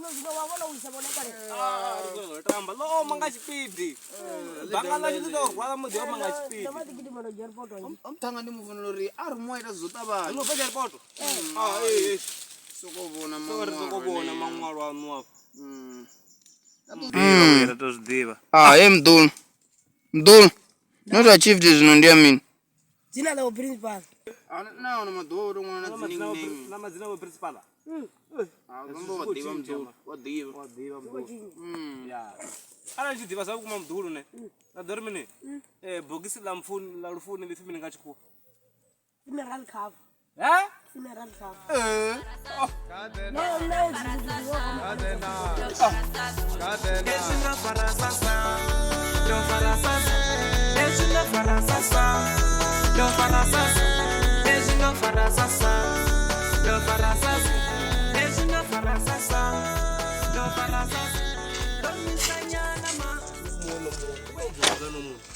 Zwino zwino wa vhona u isa vhone kale. Ah, ri khou tamba ḽo oma nga tshipidi. Banga ḽashu ḽi ḓo rwala muḓi oma nga tshipidi. Ndo vha ḓi gidima ndo dzhia ripoto nzhi. Omthanga ndi mufunela uri a ri muwa ita zwo ṱavhanya. No fhedza ripoto. Ah, eh, eh. Soko vhona So ri soko vhona maṅwalo aṋu afha. Mm. Ri to zwi ḓivha. Ah, he mḓulu. Mḓulu. Not achieved zwino ndi ya mini? Dzina ḽa principal. Na ona maḓuvha o to ṅwala na dzi nickname. Na madzina vho principal. Ah, vhamba wa ḓivha mḓulu. Wa ḓivha. Wa ḓivha mḓulu. Ya. Arali tshi ḓivha zwa vhukuma mḓulu ne. Na ḓo ri mini? Eh, bogisi ḽa mpfuni ḽa lufuni ḽi pfi mini nga tshikhuwa? Funeral cover. Eh? Funeral cover. Eh. No, no,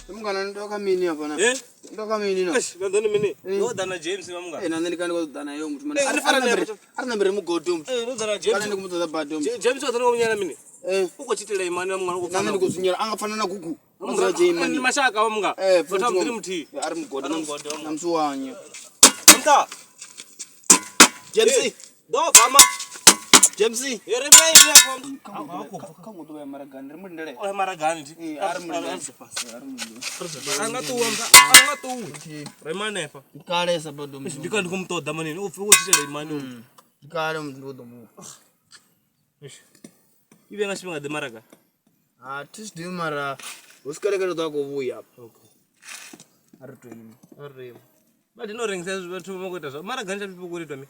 Mungana ndo kha mini hafha na? Eh? Ndo kha mini na? Eish, vha ḓo ni mini? Ndo ḓa na James vha mungana. Eh, na nṋe ndi kha ndi khou ṱoḓa na yo muthu mani. Eh, A ri ri fara a ri naye nambe a ri nambe ri mugodi muthu. Eh, ndo ḓa na Kana James. ndi khou mu ṱoḓa badi muthu. James wa ḓo ni munyana mini? Eh, U khou tshitela imani wa mungana u khou na nṋe pfana. ndi khou zwinyela a nga fana na gugu. Wa dzula Ndi Germany. mashaka vha mungana. Eh, Vhathu vha muḓini muthihi. A ri mugodi A ri mugodi wa na musi wanya. Nta. James, Do bva ma. James. Ye ri vhe ya fo. Kha ngo ḓo ya maragani ri mu lindele. O ya maragani thi. Eh, a ri mu lindele. A ri mu lindele. A nga ṱuwa mba, a nga ṱuwi. Ri manefa. Ndi kale sa bado muthu. Ndi kha ndi khou mu ṱoḓa manini. U pfi u khou tshitela imani u. Ndi kale muthu ndi khou ḓo mu. Eish. I vhe nga tshifhinga ḓe maraga. Ha thi zwi ḓivhi mara hu si kale kale ḓo a khou vhuya. Okay. A ri to ima. A ri ima. Vha dino rengisa vhathu vha khou ita zwa maragani tsha fhifho khou itwa mini?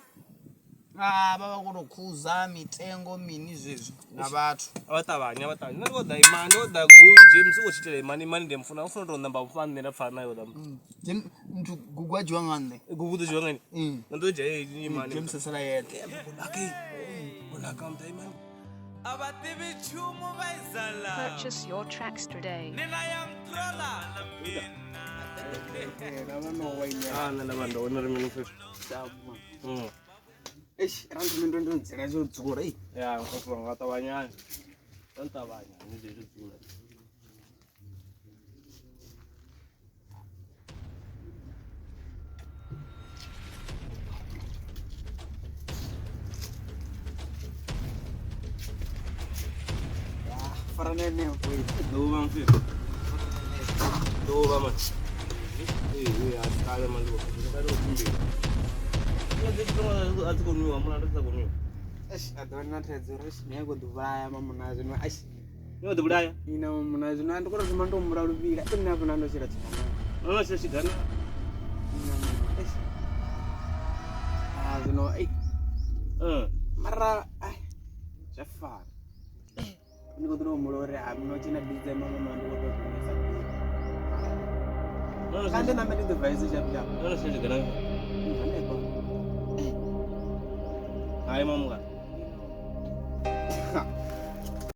Ah, vha vha khou tou khuza mitengo mini zwezwi na vhathu. A vha ṱavhanye, a vha ṱavhanye. Nṋe ndi khou ḓa imani, ndi khou ḓa gu James u khou tshitela imani, imani ndi a mufuna, u funa u tou namba vhufha nṋe nda pfana naye uḽa muthu. James muthu gugu a dzhiwa nga nṋe. Gugu ḓo dzhiwa nga nnyi? Mm. Nṋe ndo dzhia heyi imani. James a sala yeṱhe. Okay. Unaka mnta imani. Purchase your tracks today. Ah, nṋe nda vha ndo vhona uri mini fhethu. Mm. Eish, ra ndo ndo ndo dzula zwo dzula. Ei. Ya, mfethu wanga ṱavhanyani. Ndo ṱavhanya, ni ḓo dzula. Fara na henefho. Ḓuvha mfethu. Ḓuvha man. Ee, ee, a si kale man ndi khou ndi kale khou tshimbila. Nga dzi tshifhinga a dzi khou nwiwa, mulandu dzi sa khou nwiwa. Eish, a ḓo na thaidzo uri eish, ni a khou ḓi vhulaya mamuna zwino eish Ni ḓo vhulaya. ina mamuna zwino a ndi kona u thoma ndo humbula luvhila ine hafha na ndo shela tshigana No no shela tshigana. Ina mamuna, eish. Ah, zwino ei Eh. mara ai zwa fana ndi khou ḓi tou humbula uri a muno tshina bidze mamuna ndi khou tou rengisa No no kandi nambe ndi ḓo bvaisa shapu shapu No no shela tshigana. hanefha Hai mamuka.